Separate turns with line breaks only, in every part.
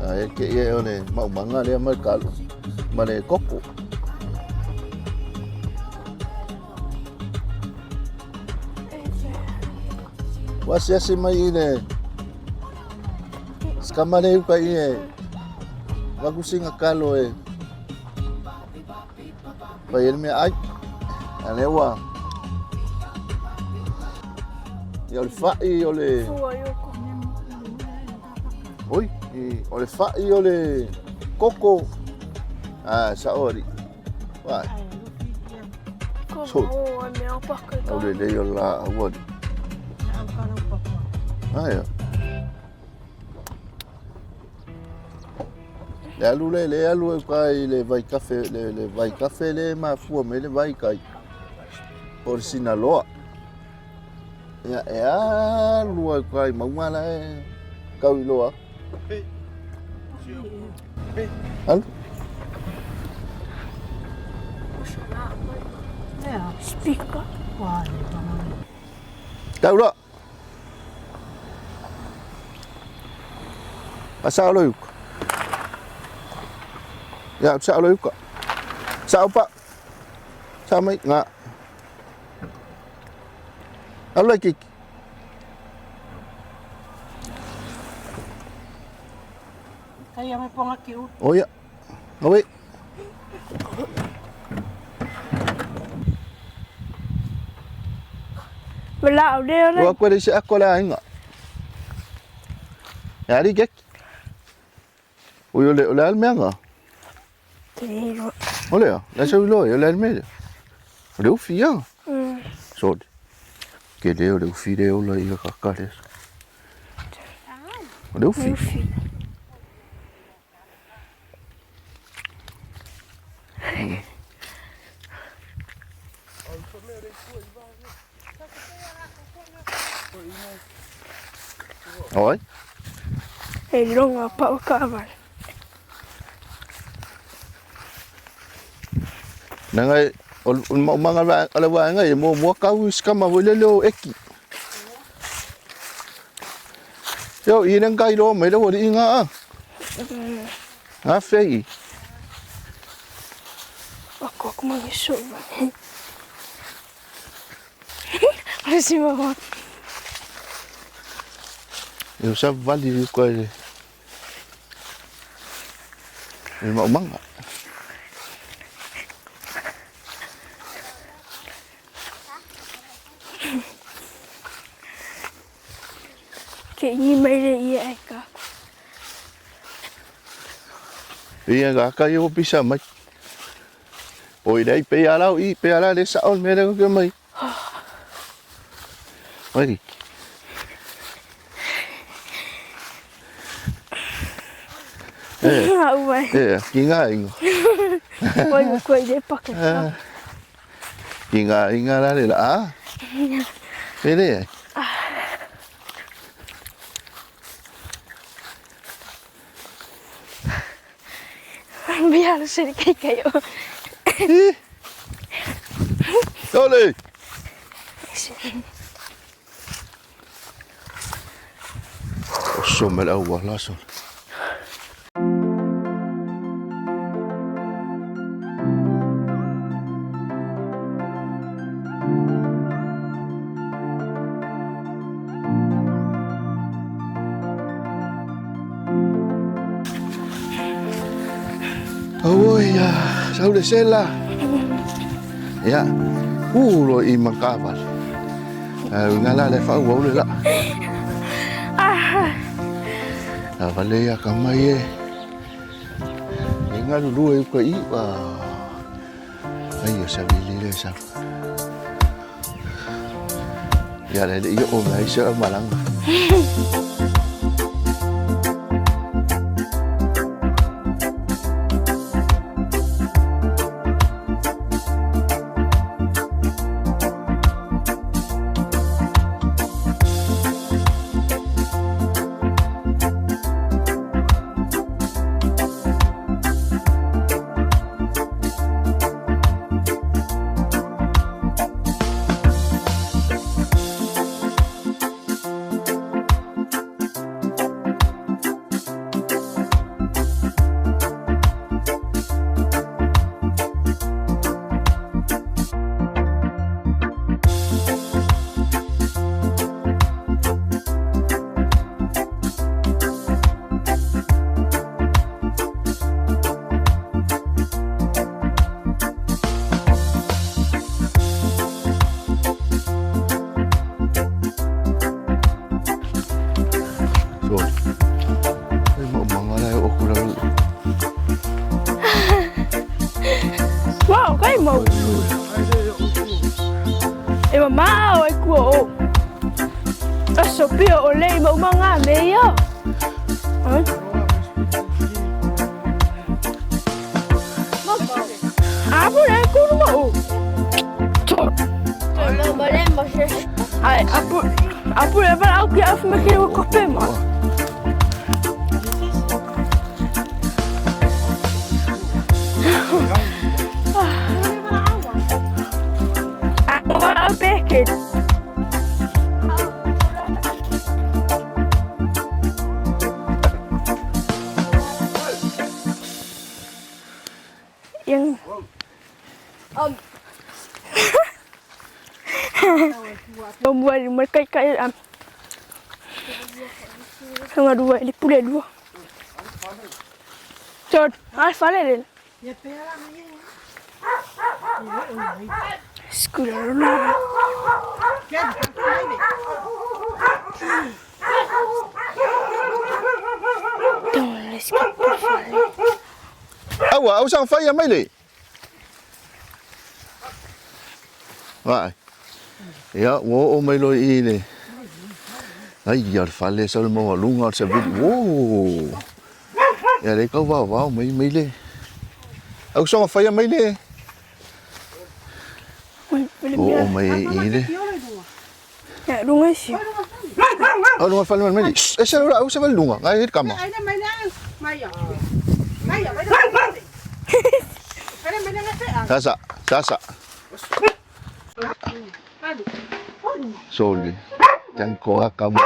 Ae ke ia o le maumaga lea ma le kalo ma le koko. Ua asiasi mai i le sikama le uka i e vakusinga kalo e fai ai le mea ai. A lea ua ia o le fai o le Oi, o le fai o le koko. Ah, sao ali. Vai. So. Au le lei o la au ali. Ai. Le alu le le alu e kai le vai kafe le vai kafe le mafua mai le vai kai. O le Sinaloa. Ia, e alu ai kai maunga la e kau i loa. Alu.
Speaker.
Tau loa. A sao lo uka. Ia, sao lo uka. Sao pa. Sao mai ngā. Alu lai kiki.
Kai ame ponga ki u.
O ia. Awe.
Me la au leo le.
Ua koe le se ako le ainga. E ari keki. Ui o le o le al meanga.
Te iro.
O le a, le sau iloa o le al mea. O le ufi ia. Sorry. Ke le o le ufi le ola ia kakare. O le ufi.
Ufi.
Oi.
E longa pau kawan.
Nanga o le maumaga o le vaega e muamua kau i sikama foi lele o eki. Yo, i le ngai loa mai le ua li'i ngā a. Ngā fei.
Ako aku mangisu. Asi mama.
E o sa vali i koe le le maumaga.
Ke ingi mai le ia e ka.
Ia ngā kai o pisa mai. O i lei pe ala o i pe ala le sa o le mea le ke mai. Mai. E,
Au mai.
e, ki ngā inga.
Oi mo koe le paka.
Ki ngā inga la le la. A. Pele ai.
Biar se kai kai o.
Hi. Ole. Oso me le aua la so. Oi, ia, sau le sela. Ia, ulo i makavale. Ai, ngā la le whau au le la. A vale ia ka mai e. E ngā lulu e uka i. Ai, o sa vili le sa. Ia le le i o mai se malanga. lolo. Ai maumaga la e oo atu i lalo i o.
Wow, kai mau. E mamao ai kua o. Aso pia o lei maumaga me ia. Ai? Apo le kuru mau. Ai, apo apo le vala au ki afu me ke o kope ma. Apo au peke. Yang Buat mereka ikat am. Sama dua, ini pule dua. Cod, ah fale le. Skula la. Don't let's get the fale.
Aua, au sang fai mai le. Vai. Ia, ua oo mai loa i i le. Ai ia le fale sau le maualuga o le savili. Uo! Ia le kau vaovao mai mai le. Au soga faia mai le. Ua oo mai i i le.
Ia, luga isi.
Au luga fale mai le. E se au se vale luga. Ngai kama. Sasa, sasa. Soli. Ancora kama.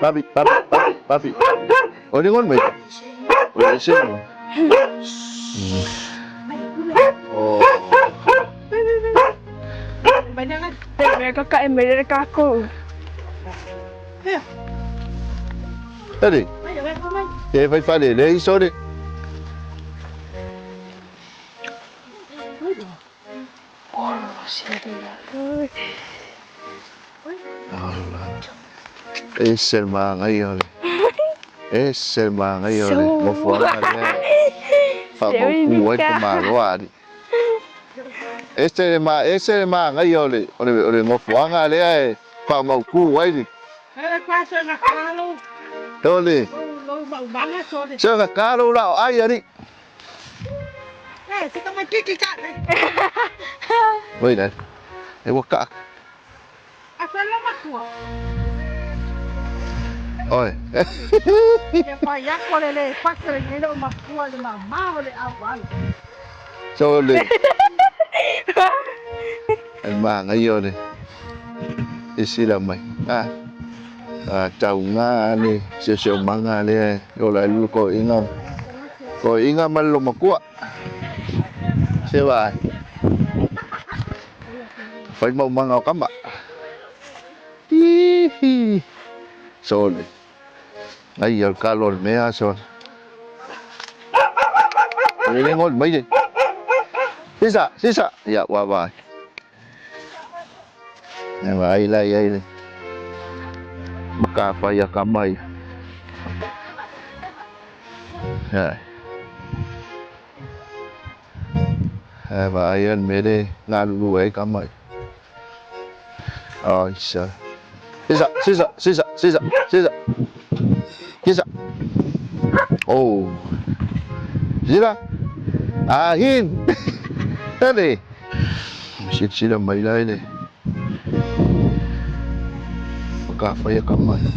Papi, papi, papi, papi. O le ngol mai. O le se. Oh.
Mea kaka e mere kako.
Eri. E fai fale lei sole. Ese le magaia o le. Ese le magaia o le nofoaga lea. Faamautu ai le tamaloa alii. Ese le ma ese le magaia o le o le o le nofoaga lea e faamautu ai le. Tole. Soga kalo la o ai alii. Oi le. E ua kaa. Oi. So le. E magaia o le. Sisila mai. Ah. Ah tauga le siosiomaga lea e ola ai le toeaiga toeaiga ma le loomatua. Se vaai. Fai maumaga o kama. Hihi. Sole. Ai o le kalo o le mea sole. E le ngol mai le. Sisa, sisa. Ia ua vaai. E vaai la iai le maka fai a kama ia. Ia. E vaai le mea le galulue ai kama ia. Ai sa. Sisa, sisa, sisa, sisa, sisa. Sisa. Oh. Sila. Ahin. Ele. Silasila mai la i le maka fai a kama ia.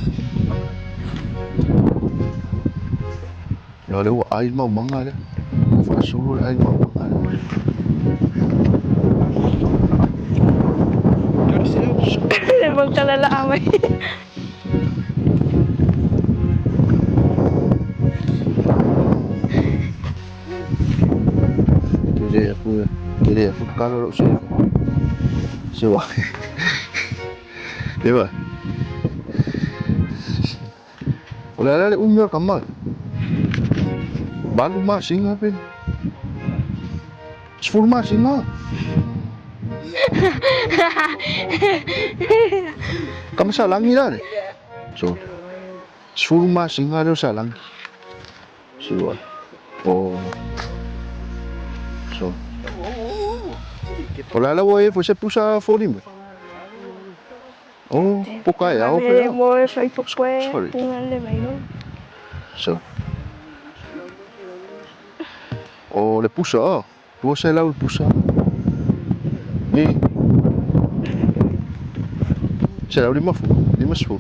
Ia o lea ua ai le maumaga lea. Ua faasolo le ai le maumaga lea.
Le mautalala mai.
Tele aku, tele aku kalo lou se. Se wa. Le va. O le a le umi o le kama. 8 masina pe. 10 masina. Kama salagi la le. So. 10 masina lea o salagi. Sure. Oh. So. O la la ua e foi se pusa foli mai. Oh, poka e ao pe.
Mo e fai pokoe.
Sorry.
Punga le mai no.
So. O le pusa, oh. 200 le pusa. Ni. 150, 50.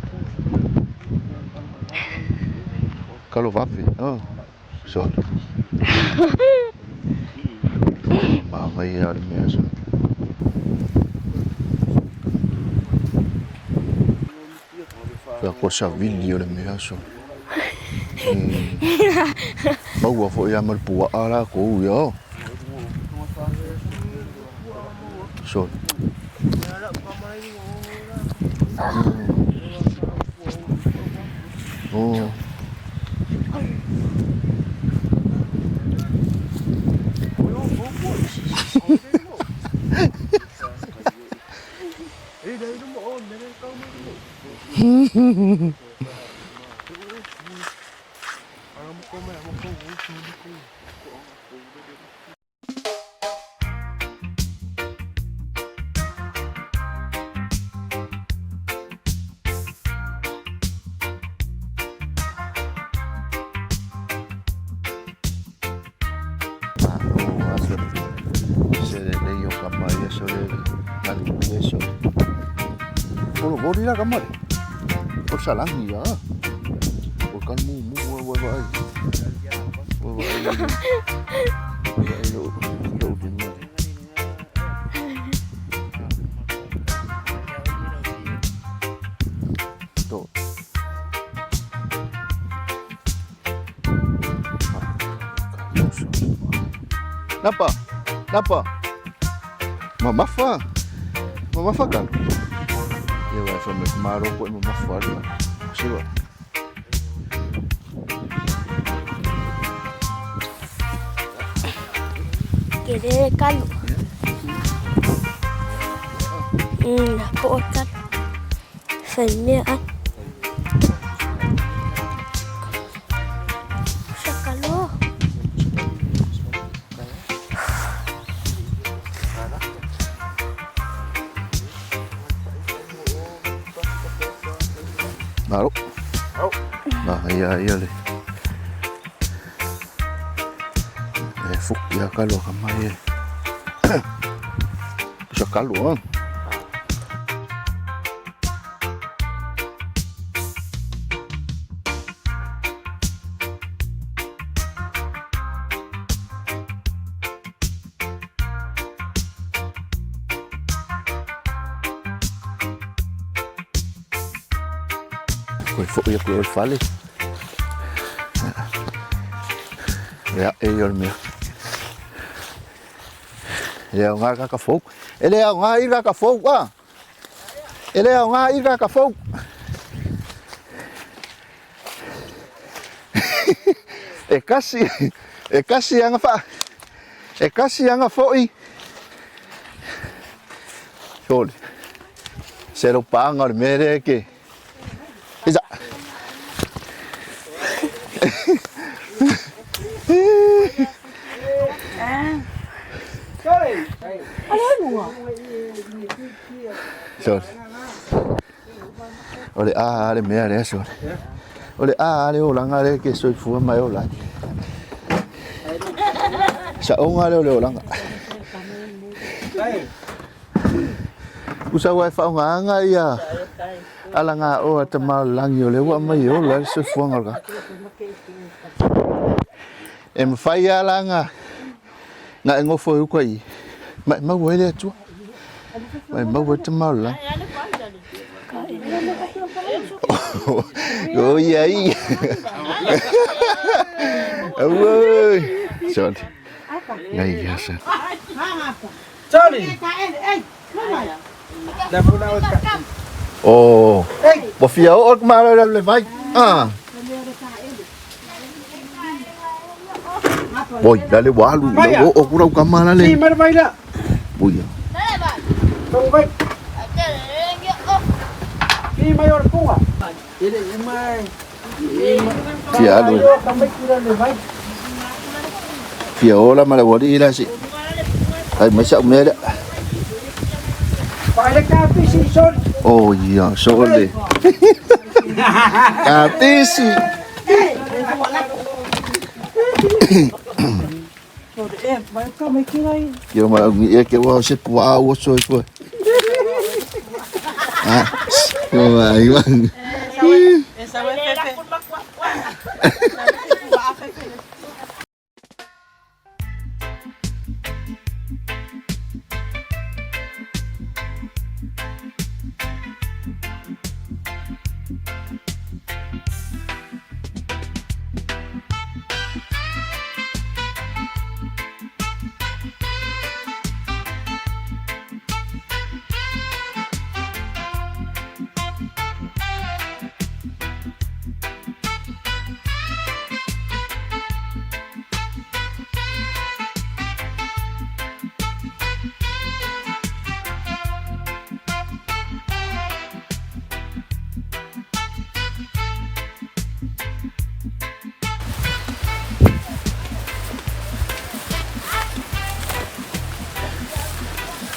Kalo vave. Oh. So. Manaia le mea so. Pea koa savili o le mea so. Maua foi ia ma le puaa lakou ia. Oh. So. Oh. Malo aso se lelei o kama ia so le galu ia so. Olo voli la kama le. O salagi ia. O kanu mu mu ua ua vai. Ua vai. Ua vai lo lo lima le. To. Napa, napa. Mamafa. Mamafa kalo. Ia vai fa me maro ko mamafa le. Siwa.
Kele kalo. Na po kalo. Fai mea a. Sakalo.
Malo. Ma ia ia le. E fuki a kalo ka mai e. Sa kalo ah. Koe foi aku e fale. Ia e ia le mea. E le aoga le kaka fou. E le aoga i le kaka fou a. E le aoga i le kaka fou. E kasi, e kasi anga fa. E kasi anga foi. Sole. Se lo panga o le mea lea ke. Isa. Sole. O le a le mea lea sole. O le a le olaga lea ke soifua mai ola ai. Saoga lea o le olaga. Usa ua e faaaogaina ia alagaoa a Tama o le Lagi o lea ua aumai e ola ai le soifuaga o le tagata. E mafai lava la na na e nofo i uka i i, ma e maua ai le Atua, ma e maua ai le Tama o le Lagi. O ia ia. Auoi. Sorry. Ngai ia sa.
Sorry.
Oh. Ua fia oo le malo i lalo le vai. Ah. Oi, la le ua alu, la ua oo atu lau kama la le.
Ti mai vai la.
Oi.
Tong vai. Pii mai o le puga. E le uma
Fia alu. Fia ola ma le ualii la si. Ai mai sa'u mea lea.
Fai le kapisi soli.
Oh ia, sole. Kapisi.
Sole e, mai ka mai kira i.
Ke ma ngi e ke wa se pua o so e fo. Ah, yo ai wa.
Esa we fefe.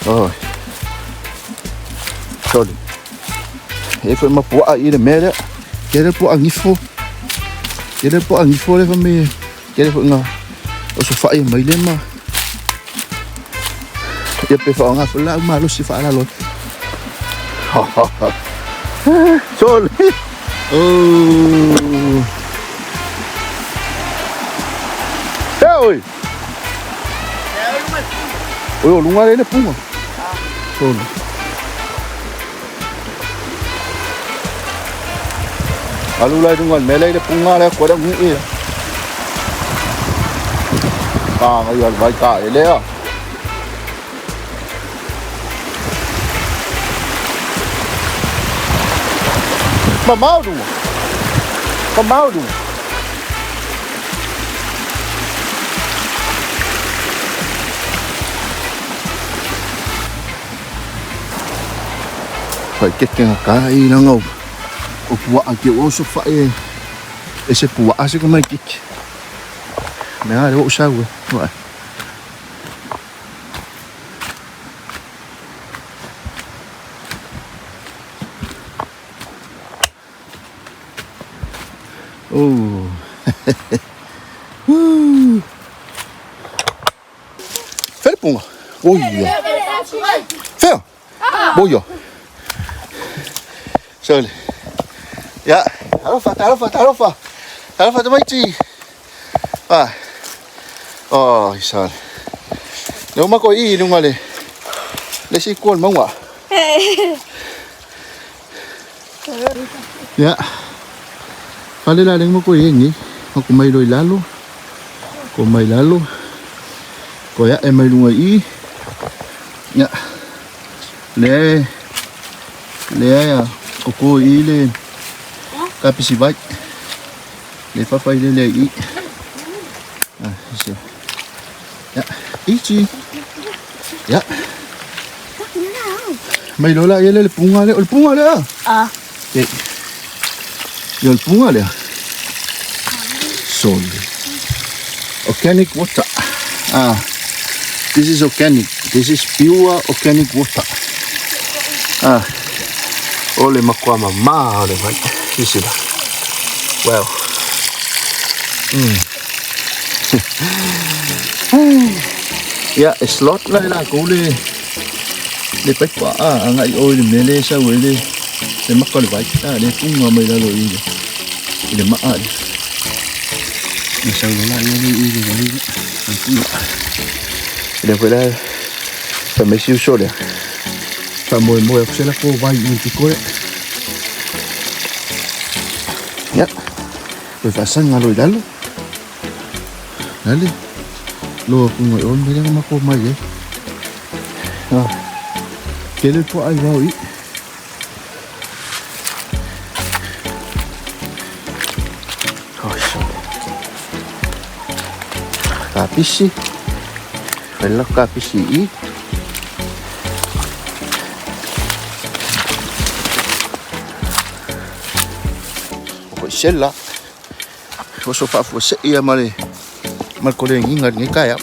Oi. Sole. E foi ma puaa i le mea lea. Ke le puaa gifo. Ke le puaa gifo le fa me. Ke le foi nga o so fai mai le ma. Ia pe fa nga fa la malosi fa la lo. Sole. Oh. E oi. Oi, o lunga le le punga. Sole. Alu lai lunga me le le punga le ko le ngi e. Ka ngai al vai ka e le a. Ma mau du. Ma mau du. Fai keke nga ka i na ngau. O puaa ke o so fa e. E se puaa se ko mai keke. Me a le o sau e. Wa. Oh. Fea le puga. Oi ia. Fea. Boia. Sole. Ia. Talofa, talofa, talofa. Talofa tamaiti. Ah. Oh, sole. Le uma ko i lunga le. Le si kual maunga. Ia. Fale la lengo ko i ngi. Ko mai lo i lalo. Ko mai lalo. Ko ia e mai lunga i. Ia. Le le ia ko ko i le kapisi vai. Le fafa i le le i. Ah, isi. Ia. Ichi. Ia. Mai lola ia le le punga le. O le punga le a.
Ah.
E. Ia o le punga le a. Sole. Organic water. Ah. This is organic. This is pure organic water. Ah. O le makuā mamā o le vai. Sisi la. Well. Ia, e slot la la ko le le paipa a ngai o le mele sa we le le maka le vai. Ah, le punga mai la lo i le. I le maa le. Le sau la ia le i le vai. Le punga. Le foi la fa me siu so le. Fa moe moe aku se la ko vai i te koe. Ia. Koe faasanga lo i lalo. Lale. Lo aku ngai o mele nga mako mai e. Ah. Ke le po ai wau i. Oh, so. Kapisi. Wela kapisi i. Foi sela. Oso faafuasei ia ma le ma le koleniga i lenei taeao.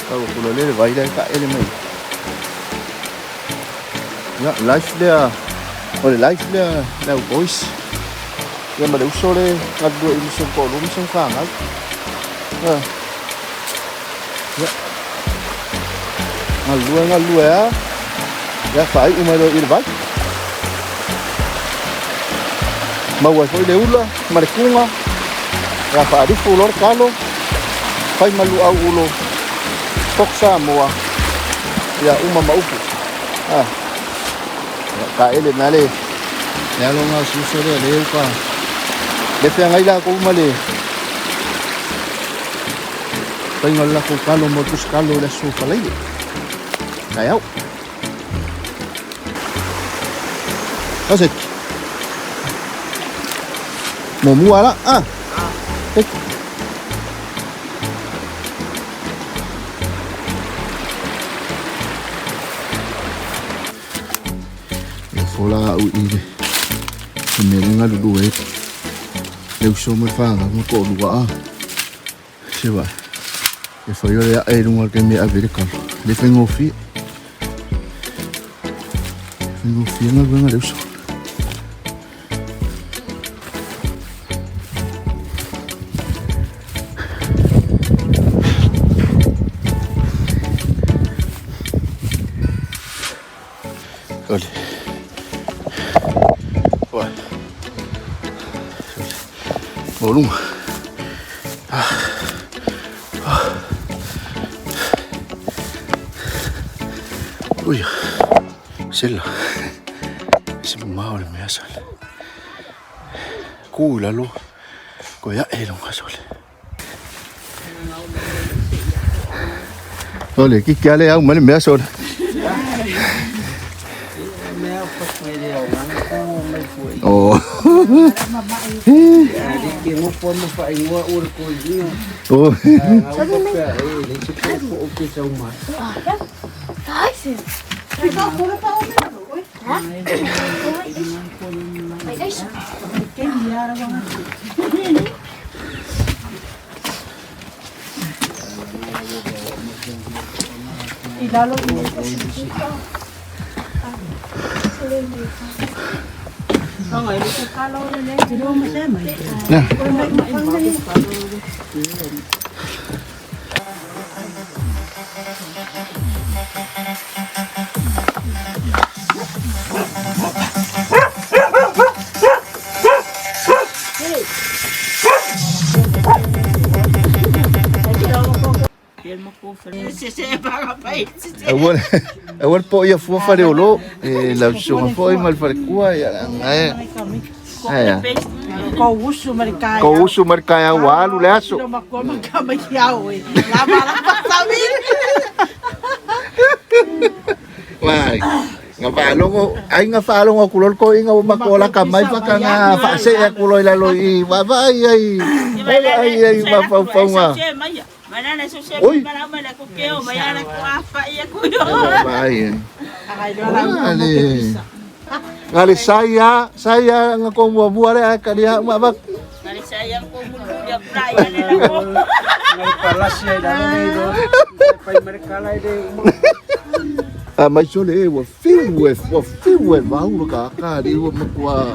Tau atu loa lea le vai lea e taele mai. Ia, life lea, o le life lea le au boys. Ia ma le uso le galulue i ma si ona toalua ma si ona fanau. Ia, ia. Galulue, galulue lava. Ia, faaiu mai loa i le vai. Maua ai foi le ula ma le kuga. Ia, faalifu loa le talo. Fai ma luau ulo. Pok Samoa. Ia, uma ma upu. Ah. Ia, taele mea le le aloga o si uso lea le uka. Le feagai lakou ma le faiga o le latou talo mo le tusitalo i le aso Falaile. Taeao. Kaseki. Muamua la. Ah. Eki. E fola au i le le mea le galulue ai le uso ma le fanau ma toalua a se vaai e fai o le ae i luga o le taimi e ave ai le kalo le faigofie faigofie galuega a le uso. Ole. Oi. Maualuga. Ui. Sela. Se mamao le mea sale. Ku i lalo. Koe ae i luga sole. Ole, kiki ale au mai le mea sole. Oh. Oh. Nah. Aua aua le poia fua faleolo e lau susuga foi ma le falekua ia ae ae
Ko usu ma le kai.
Ko usu ma le kai au alu le aso. Vai. Nga faalogo ai nga faalogo aku loa le toeaina ua matou alata mai fakana faasee atu loa i lalo i i vaavaai ai vaavaai ai i mafaufauga. Oi. Vaavaai ai. Ale. Ngale sai a, sai a nga ko muamua le a kali a ma va. A mai sole e ua fiu e ua fiu e vau lo ka ka li ua matua.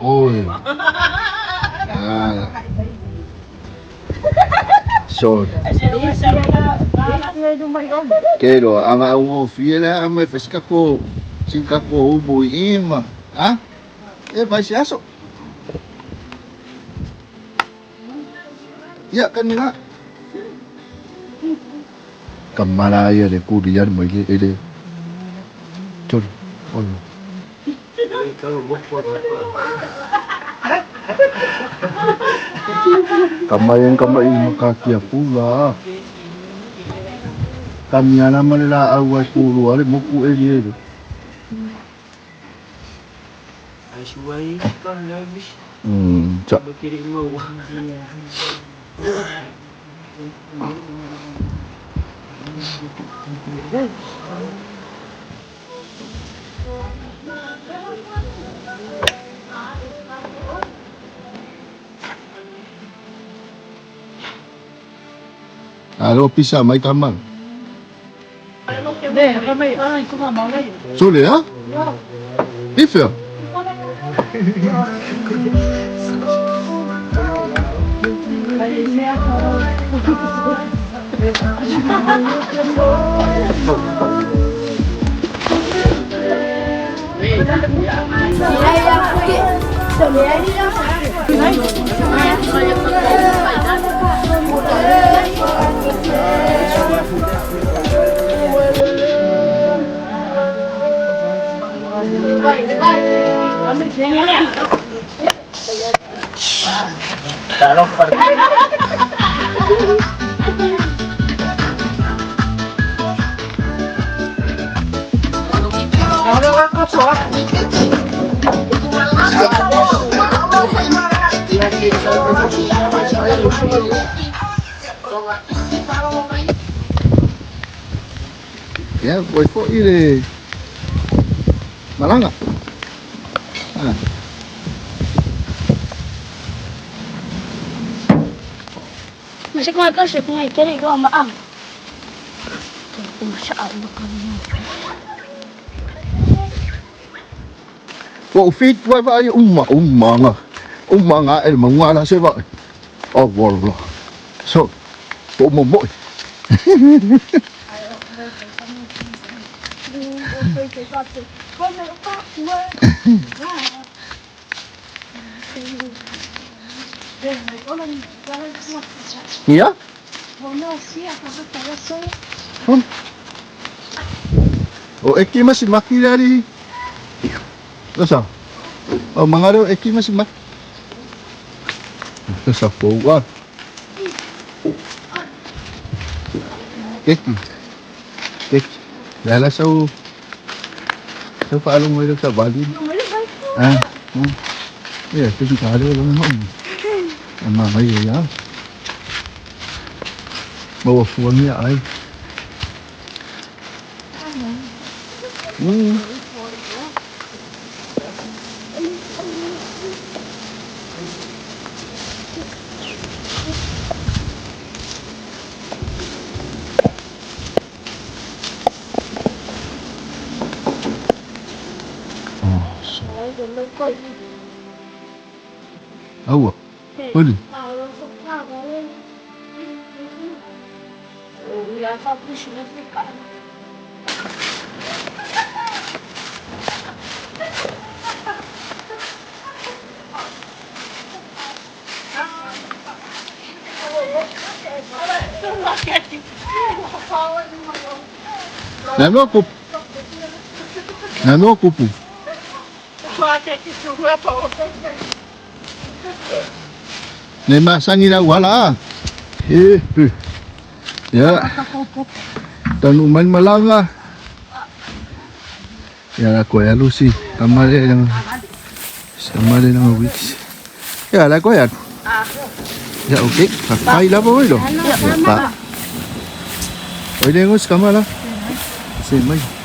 Oi. Ah. Sorry. Ke loa, a ga augofie le a mai fai si kako, si kako umu i i ma, a? E vai se aso. Ia, kani la. Ka mala ia le kuli ia le mai le, ele. Tolu, olo. Kamai ang kamai makakia pula. Kami ana ma le laau ai pulu ale moku e li. Cha. Alo pisa mai kamang. Sole ha? Ife. Ya, voi foi le malanga. Ah.
Masih kau kau sih punya cari kau maaf. Masya Allah kau.
Wa fit vai vai uma uma nga. Uma nga el mangwa la se va. Oh wala. So, po mo mo. Ya? O eki mas makilari. Lasa. O mga raw eki mas mak. Lasa po wa. Eki. Eki. Lala sa sa paalo mo sa bali. Ah. Ya, tu kare lang mo. Ama mai ya. Mawa fuang ya ai. Oh, so. Aua. Oli. Nanoa kupu. Nanoa kupu. Le masangi la wala. Eh, pu. Ya. Tanu man malanga. Ya la koya lusi. Tamale lang. Tamale lang weeks. Ya la koya. Ya okay. Pakai la po lo. Pa. Oye, ngos kamala. Se mai.